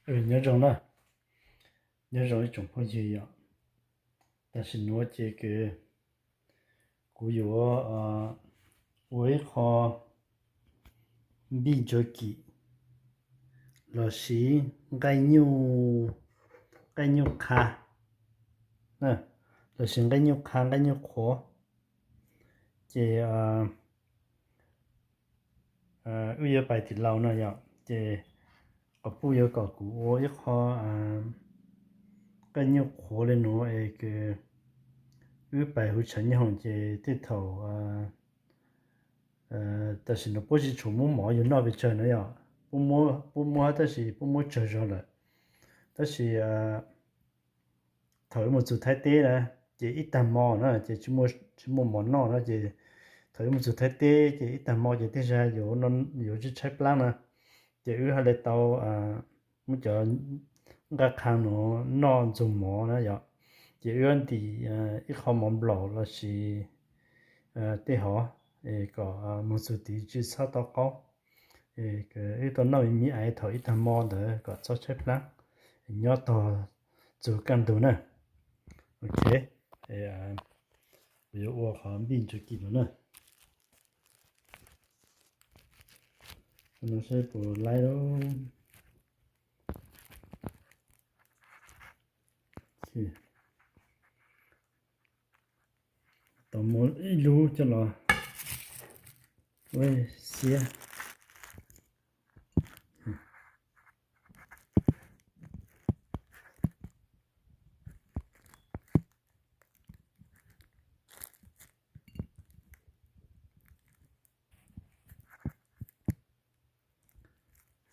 Nyob zoo na, nyob zoo ib tsoom phooj ywg yom. Tam sim nuav ces kuv yuav ua ib qho npij ntsuag kim lossis nqaij nyuj, nqaij nyuj qha, lossis nqaij nyuj qha, nqaij nyuj qhuav. Ces wb yuav pais tim laus no yom, ces quas puj yuav kom kuv ua ib qho nqaij nyuj qhuav li nuav es wb pais huv tshav nyooj hoom ces tej thaum tam sim no puab tsis tshua muab mov yug noj pes tsawg na yom, puab muab tab sis puab muab tsawg zog lawm. Tab sis thaum wb mus txug Thaib teb na, ces ib tag hmo na ces tsis muaj mov noj na, ces thaum wb mus txug Thaib teb ces ib tag hmo ces tej zag yuav tshaib plab na, ces wb haj le tau muab cov nqaij qha nuav noj ntxuag mov na yom. Ces wb ntim ib qho mov nplaum lossis tej hov kom moog txug tid tsis txhob tau qaub. Wb tau noj me me ais thaum ib tag hmo ntawd kom txhob tshaib plab, nyob tog txug kaj ntug na. Ok, kuv yuav ua qhov npij ntsuag kim no na. No saib puas laib lawm. Tau muab ib lub coj los ua xiab.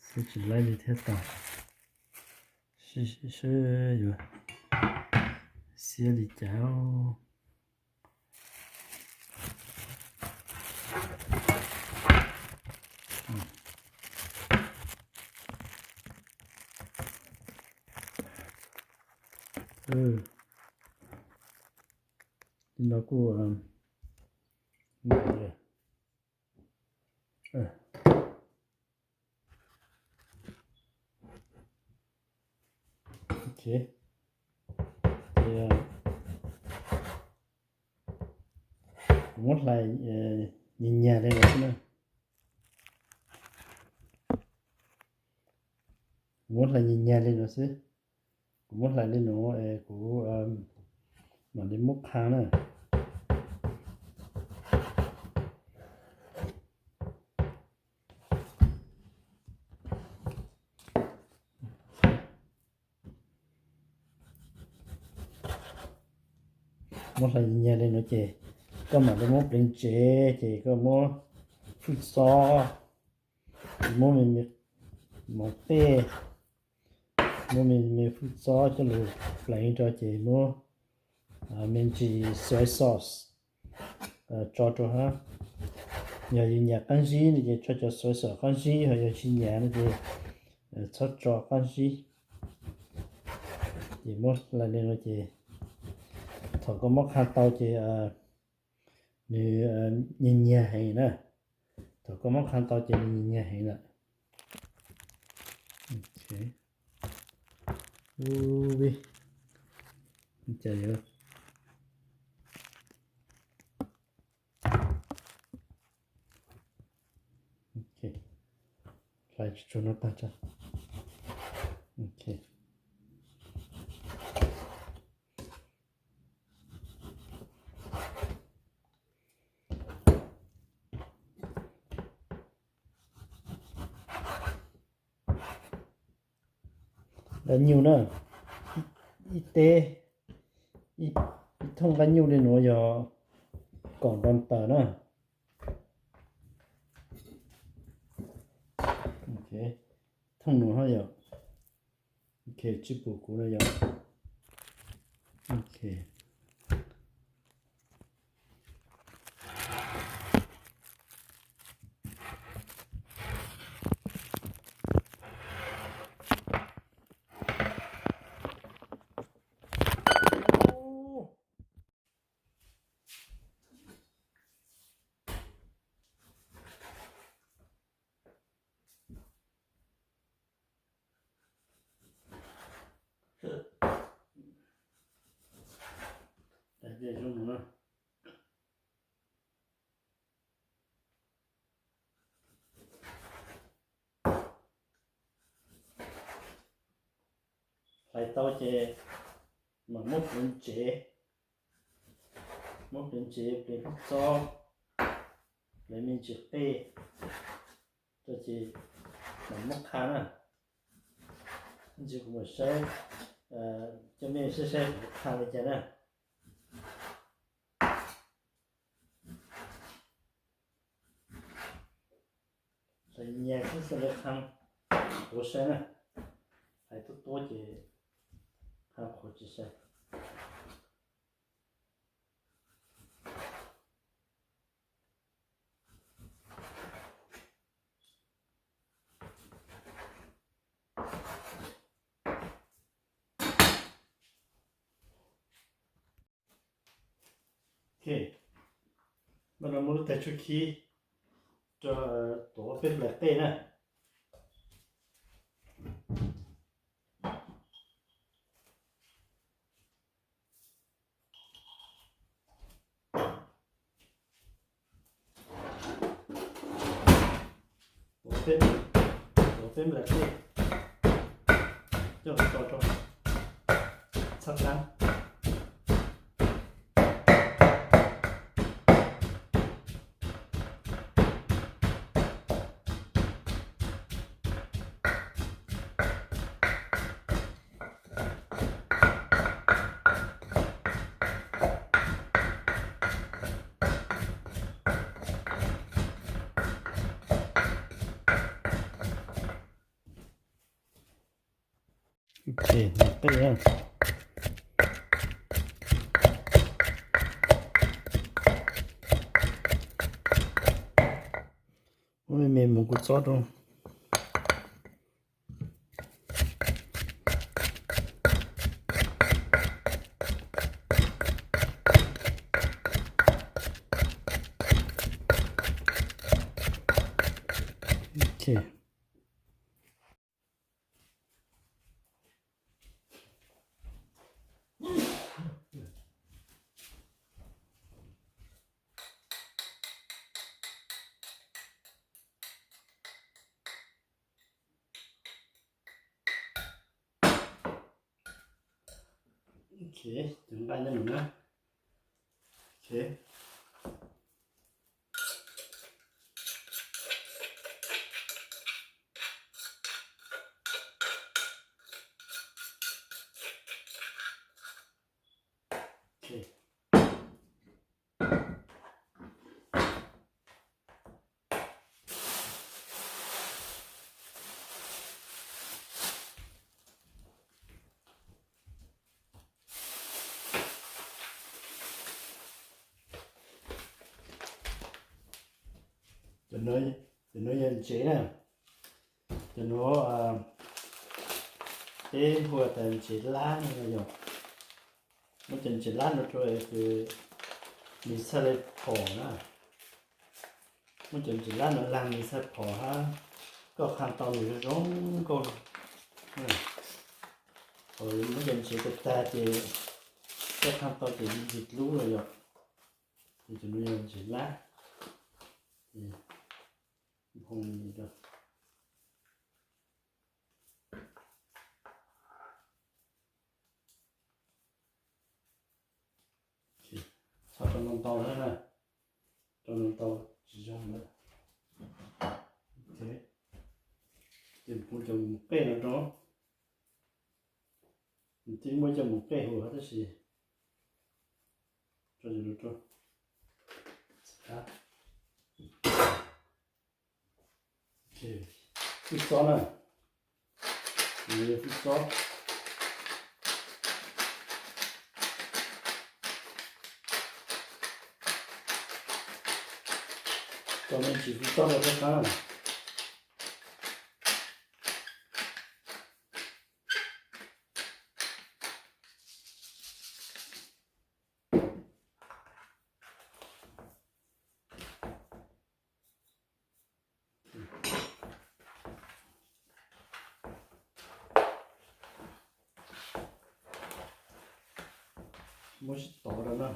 Xiab tsis laib li thiab tau. Saib yuav xiab li cas. Li no kuj Ok, kuv muab hlais nyias nyias li no xwb na. Kuv muab hlais nyias nyias li no xwb. Kuv muab hlais li no es kuv mam li muab qha na. Muab hlais nyias nyias li no ces koj mam li muab pleev tsev ces koj muab fwj txob, muab me me mov tej, muab me me fwj txob coj lug pleev rau ces muab me ntsis soy sauce tso rau hab. Yog yus nyiam qab zib no ces tso cov soy sauce qab zib, ho yog tsis nyiam no ces txhob tso qab zib. Ces muab hlais li no ces thaum koj muab qha tau ces nws nyias nyias heev na. Thaum koj muab qha tau ces nws nyias nyias heev lawm. Ub, cas yuav hlais tsuag tsuag no tag tso. Nqaij nyuj na, ib teb, ib thooj nqaij nyuj li nuav yog kaum dollar na. Thooj nuav hab yom. Ok, tsis pum kuv no yom. Ok. Zoo no. Hlais tau ces mam muab pleev ntsev, muab pleev ntsev, pleev lub txob, pleev me ntsis qej, ces mam muab qha na. Ntsis kuv mam saib, coj nej saib saib kuv qha li cas na. Hlais nyias xwb xwb lawv qha, kuv saib na. Hlais tuab tuab ces qha qhuav tsis sai. Ok, no muab lub tais tshuaj khib rau, tuav ob peb nplais qej na. Tuav peb, tuav peb nplais qej coj los tso rau txhab qab. Ces qej, muab me me mus kuv txob rau. Ok. Ok, cov nqaij nyob no na. Ok. Cov nuav yog ntsev na. Cov nuav peb hu tas ntsev lab no yog. Muab cov ntsev lab no rau es nws txhaj le phom na. Muab cov ntsev lab no laag nws txhaj phom hab koj qha tau nws zoo zoo nkauj. Muab cov ntsev tag tag ces koj qha tau ces ntsis dlub no yog. Ces cov nuav yog ntsev lab. Txhob rau ntau ntau na, rau ntau ntau tsis zoo lawm. Ces kuv cov mus qej no rau, nws twb muaj cov mus qej huv tab sis rau, rau fwj xob na, fwj xob. Tso me ntsis fwj xob rau sab qab. Muab sib tov rau na.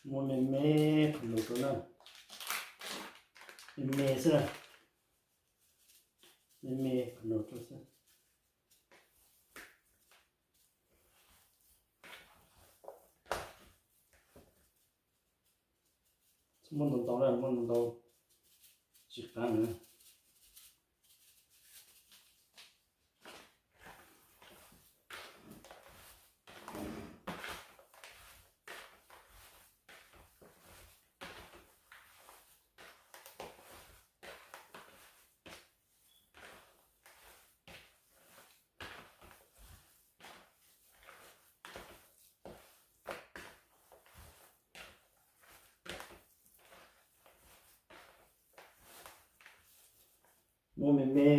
Muab me me qhov no rau na, me me xwb na, me me qhov no rau xwb. Txhob muab ntau ntau na, muab ntau ntau tsis qab na. Muab me me,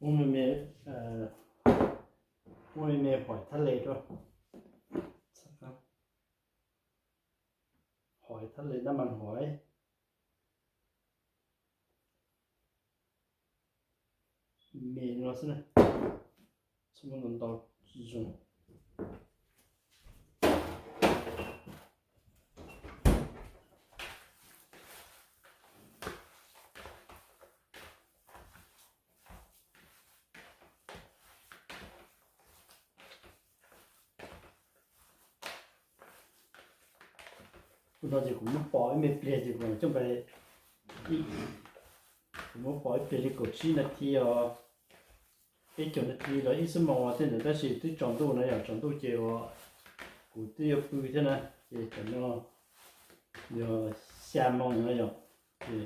muab me me, muab me me hỏi thab le rau. Hỏi thab le, nab mas hỏi. Me no xwb na, txhob muab ntau ntau tsis zoo. Ua no ces kuv muab pov ib me pliag ces kuv coj npe, kuv muab pov ib pliag li kaum tsib nas this os, ib caug nas this los ib xuab moos thiab ntawd, tab sis twb tsaus ntuj no yom, tsaus ntuj ces uas kuv twb yuav pw thiab na, ces tam no yog xya moos no yom, ces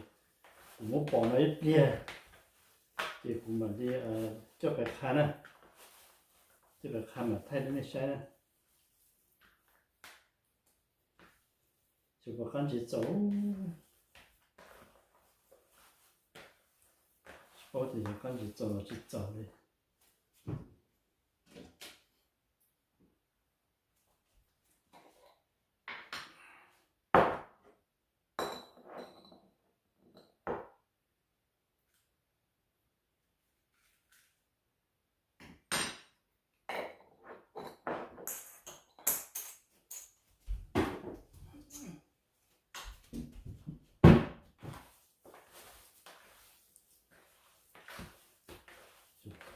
kuv muab pov no ib pliag, ces kuv mam li coj pais qha na, coj pais qha mam thaij rau nej saib na. Tsis paub qab ntses txaus, tsis paub tias yog qab ntses txaus los tsis txaus li.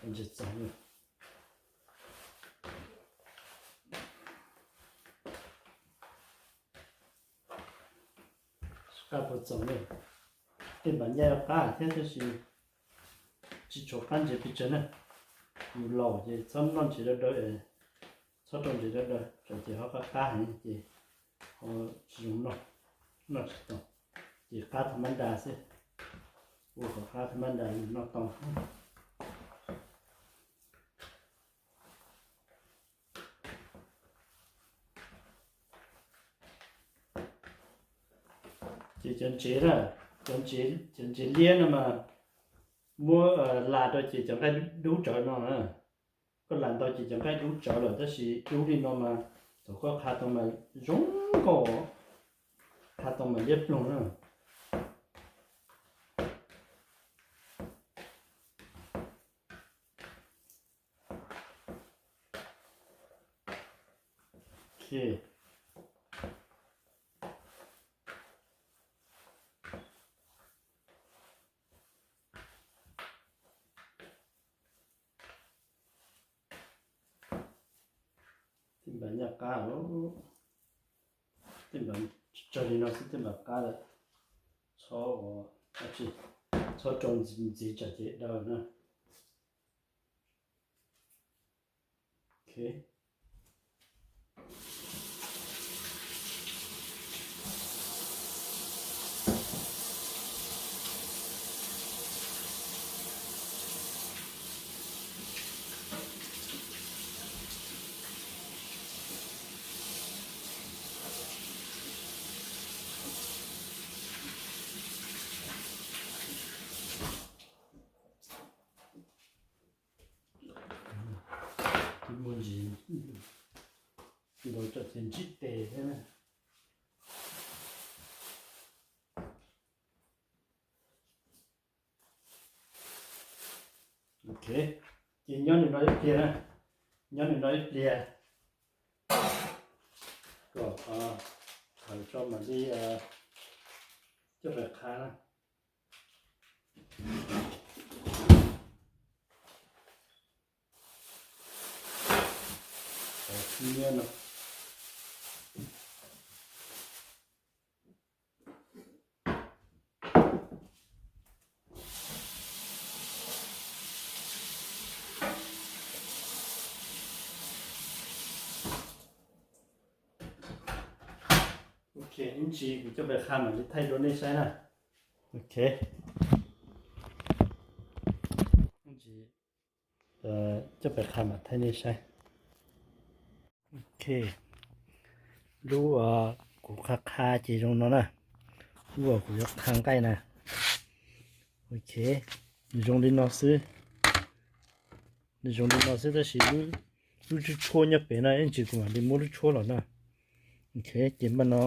Ntses txaus na. Qab puas txaus ne? Tej npam nyaj qab thiab tab sis tsis tshua qab ntses pes tsawg na. Yus laus ces txhob noj ntses daw daw, txhob rau ntses daw daw tsam ces ho qab qab heev ces ho tsis zoo noj, noj tsis tau. Ces qab tha mab nra xwb, ua kom qab tha mab nra yus noj tau. Ces cov ntsev na, cov ntsev liab no mas muab las rau ces cov nqaij dub tsawv no na. Koj las ntau ces cov nqaij dub tsawv lawm tab sis dub li no mas thaum koj qha tau mas zoo nkauj, qha tau mas liab ploog na. Tej npam nyaj qab, tej npam tsawg li no xwb tej npam qab lawm. Txhob, txhob rau ntxiv tsam ces daw na. Twb muaj ntsis ntau tsam ces ntsib tes thiab na. Ces nyob li no ib pliag na, nyob li no ib pliag kom thaum tso mam li coj pais qha na. Ok, ib ntsis kuv coj pais qha mam li thaij rau nej saib na. Ok, ib ntsis coj pais qha mam thaij nej saib. Ok, lub kuv qha qha ces zoo no na. Lub uas kuv yuav qha nqaij na. Ok, nws zoo li no xwb. Nws zoo li no xwb tab sis lub tshuab tshuab nyob pem no ib ntsis kuv mam li muab lub tshuab los na. Ok, ces npaj no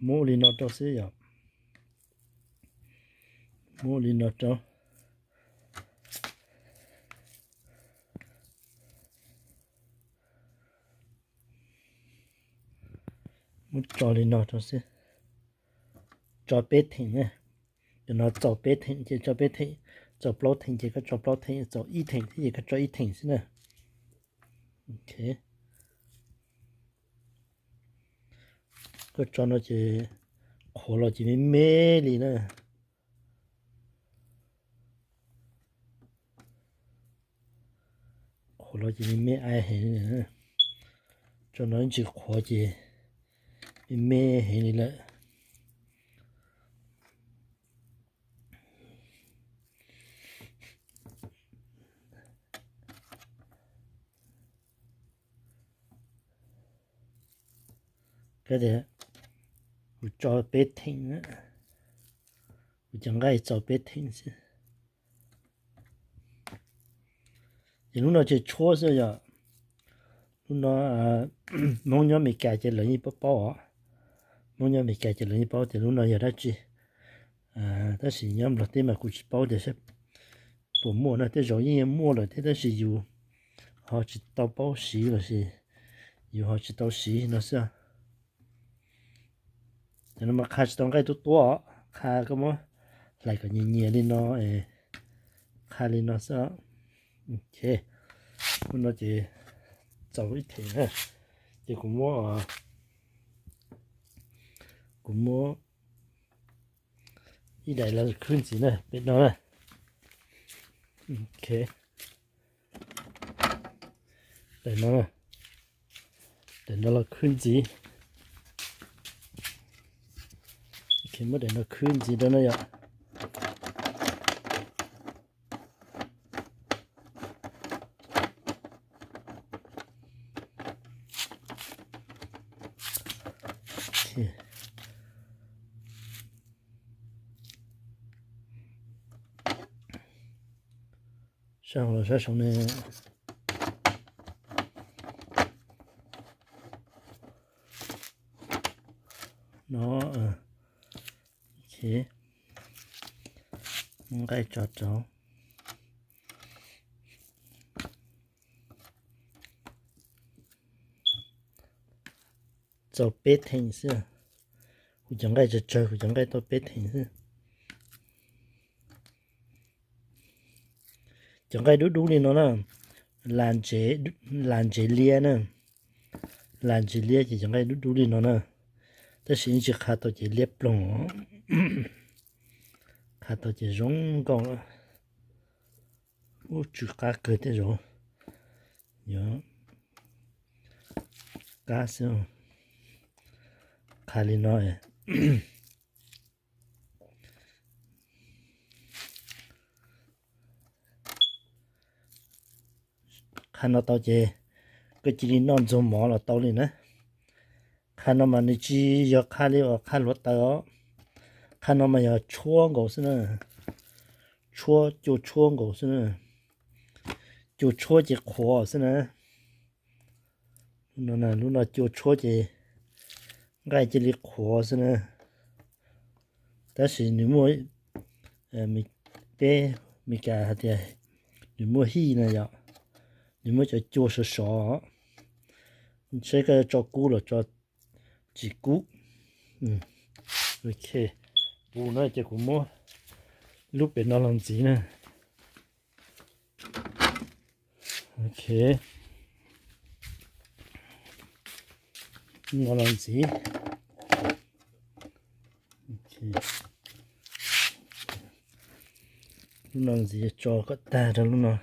muab li no rau xwb yom. Muab li no rau. Muab tso li no rau xwb. Tso peb theem na. Cov no txaus peb theem ces tso peb theem, txaus plaub theem ces koj tso plaub theem, txaus ib theem thiab ces koj tso ib theem xwb na. Ok, koj tso no ces qhuav los ces me me li na. Qhuav los ces me me ai heev li. Tso no ib ntsis qhuav ces me me heev li lawm. Kab tias kuv tso peb theem, kuv cov nqaij txaus peb theem xwb. Ces lub no ces tshuab xwb yom. Lub no Hmoob nyob Amelikas ces lawv yeej paub paub os. Hmoob nyob Amelikas ces lawv yeej paub tias lub no yog dab tsi. Tab sis nyob Nplog teb mas kuv tsis paub tias saib puas muaj na, tej zaum yeej muaj lawm thiab tab sis yus ho tsis tau paub siv los sis yus ho tsis tau siv no xwb. Cov no mas qha tsis tau nqaij tuab tuab os, qha koj muab hlais kom nyias nyias li no, qha li no xwb. Ok, lub no ces txaus ib theem na, ces kuv muab, kuv muab ib daim los khwb ntxiv na pem no na. Ok, daim no, daim no los khwb ntxiv. Ok, muab daim no khwb ntxiv rau no yom. Sab hauv los sab saud ne. No, ok, muab nqaij tso rau. Txaus peb theem xwb. Kuv cov nqaij tsawg tsawg, kuv cov nqaij tau peb theem xwb. Cov nqaij dub dub li no na, las ntsev, las ntsev liab na, las ntsev liab ces cov nqaij dub dub li no na, tab sis yeej tsis qha tau ces liab ploog, qha tau ces zoo nkauj lawm. Ub, tsw qab kawg tej zaum, yog qab xwb. Qha li no, qha no tau ces koj cia li noj ntxuag mov los tau li na. Qha no mas nws tsis yog qha li uas qha hluav taws os. Qha no mas yog tshuab nkaus xwb na, tshuab, cua tshuab nkaus xwb na, cua tshuab ces qhuav xwb na. Lub no, lub no cua tshuab ces nqaij cia li qhuav xwb na. Tab sis nws muaj, peb Meskas hais tias nws muaj hij no yom, nws muab cov cua sov sov, saib koj yuav tso kub los tso tsis kub. Ok, pus no ces kuv muab lub pem no los ntxiv na. Ok, no los ntxiv. Lub no ntxiv tso kom tag rau lub no,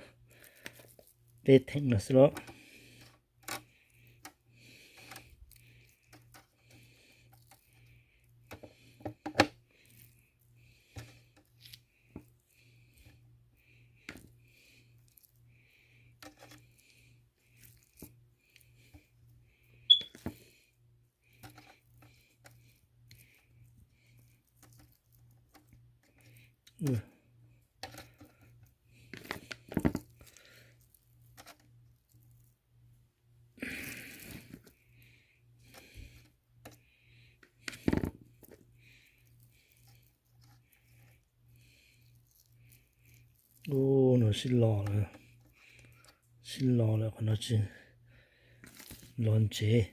peb theem no xwb los. Ub, no sib los lawm, sib los lawm, qhov no tsis los ntsev,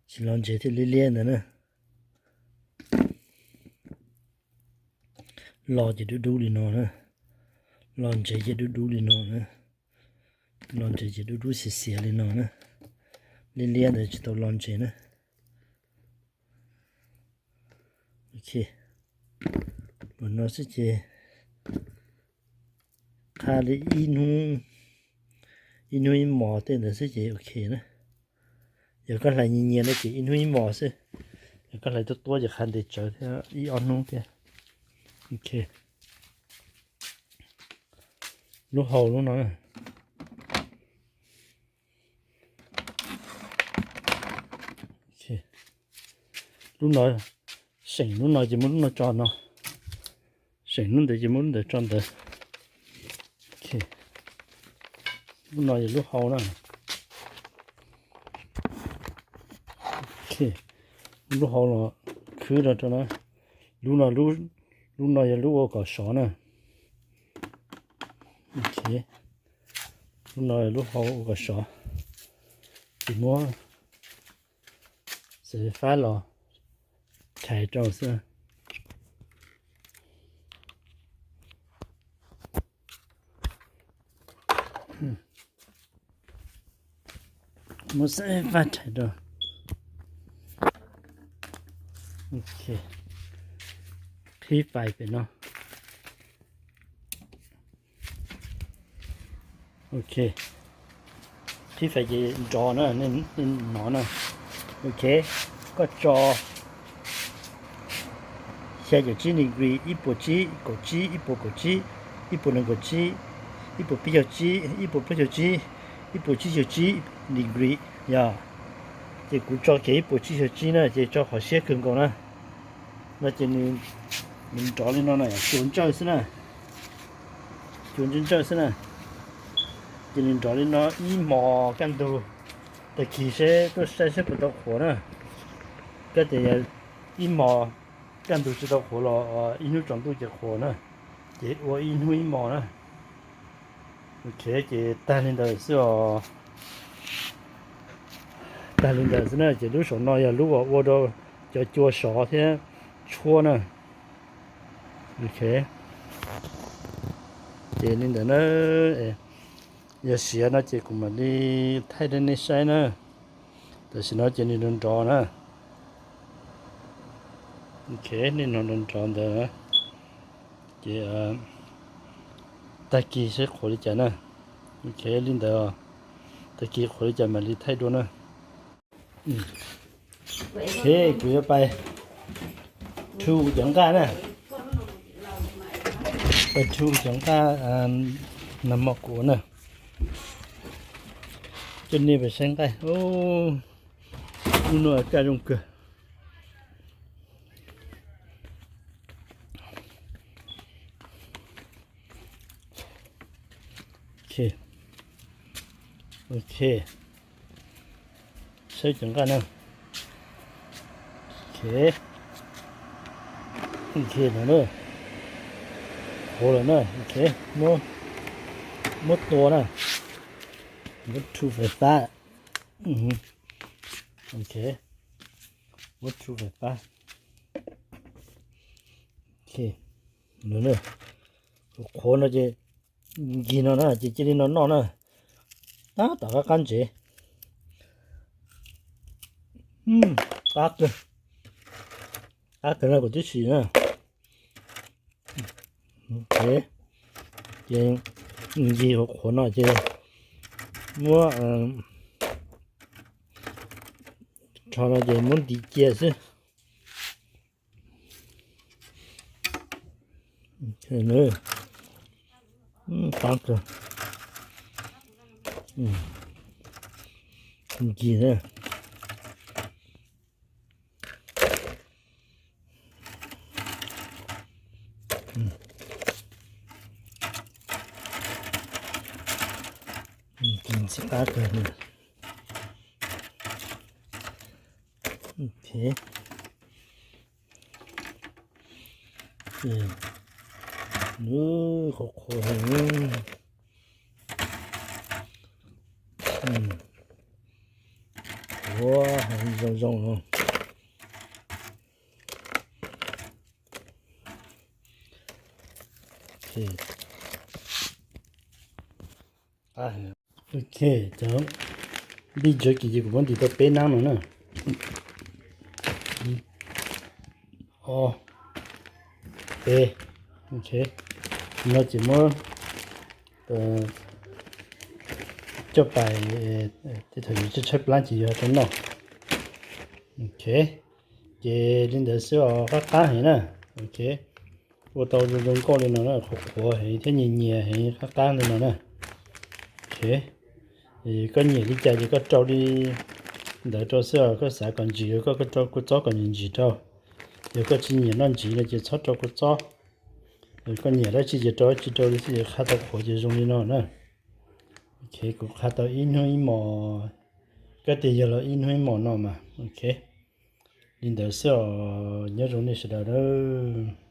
tsis los ntsev thiaj liab liab ntawd na. Los ces dub dub li no na, los ntsev ces dub dub li no na, los ntsev ces dub dub xiav xiav li no na, liab liab ntawd tsis tau los ntsev na. Ok, mus no xwb ces qha li ib hnub, ib hnub ib hmos tej ntawd xwb ces ok na. Yog koj hlais nyias nyias no ces ib hnub ib hmos xwb, yog koj hlais tuab tuab ces qha ntev tsawv thiab ib ob hnub thiab. Ok, lub hau lub no. Lub no, seem lub no ces muab lub no tso no, seem lub ntawd ces muab lub ntawd tso ntawd. Lub no yog lub hau na. Lub hau los khwb rau rau na. Lub no, lub no yog lub ua kom sov na. Lub no yog lub hau ua kom sov, ces muab xav fab los thaiv rau xwb. Muab xav fab thaiv rau. Ok, qhib fais pem no. Ok, qhib fais ces nrov na, nej hnov na. Ok, koj tso xya caum tsib degree, ib puas tsib kaum tsib, ib puas kaum tsib, ib puas nees nkaum tsib, ib puas peb caug tsib, ib puas plaub caug tsib, ib puas tsib caug tsib degree yog. Ces kuv tso kiag ib puas tsib caug tsib na, ces tso qhov siab kawg nkaus na. No ces nws nrov li no na, cuag ntsawj xwb na, cuag ntsawj ntsawj xwb na. Ces nws nrov li no ib hmos kaj ntug, tag kis seb tuaj saib seb puas tau qhuav na. Koj tias yog ib hmos kaj ntug tsis tau qhuav los ib hnub tsaus ntuj ces qhuav na, ces ua ib hnub ib hmos na. Ok, ces tag li ntawd xwb os. Tag li ntawd xwb na, ces lub saum no yog lub uas ua rau cov cua sov thiab tshuab na. Ok, ces li ntawd na, yog siav no ces kuv mam li thaij rau nej saib na. Tam sim no ces nws nrov nrov na. Ok, nej hnov nrov nrov ntawd, ces tag kis seb qhuav li cas na. Ok, li ntawd, tag kis qhuav li cas mam li thaij dua na. Ok, kuv yuav pais thu cov nqaj na, pais thu cov nqaj nag hmo kuv na. Coj nej pais saib nqaij, lub no kaj zoo kawg. Ok, ok, saib cov nqaj na. Ok, ok no na. Qhuav lawm na, ok, muab, muab tua na, muab thu fais fab, ok, muab thu fais fab, ok, qhuav no ces nkig no na ces cia li no noj na, tab tom qab qab ntsev, qab kawg, qab kawg no kuv twb sim na. Ok, ces nkig qhuav qhuav no ces muab rho no ces muab ntim cia xwb. Qab kawg, nkig na. Nkig ntxim qab kawg li. Ok, qhuav qhuav heev, qhuav heev zoo zoo no. Ok, cov npij jerky ces kuv muab ntim tau peb nab no na. Ib, ob, peb. Ok, no ces muab coj pais, tej thaum yus tshaib tshaib plab ces yus hais rau noj. Ok, ces li ntawd xwb os, qab qab heev na. Ok, ua tau zoo zoo nkauj li no na, qhuav qhuav heev thiab nyias nyias heev qab qab li no na. Ok, koj nyiam li cas ces koj rau li ntawd rau xwb os, koj xav kom ntsim koj, koj rau kua txob kom ntsim ntsim rau. Yog koj tsis nyiam noj ntsim no ces txhob rau kua txob. Koj nyiam dab tsi ces rau dab tsi rau li xwb, qhab tau qhuav ces zoo li no na. Ok, kuv qhab tau ib hnub ib hmos, koj tias yog los ib hnub ib hmos no mas. Ok, li ntawd xwb os, nyob zoo nej sawv daws nawb.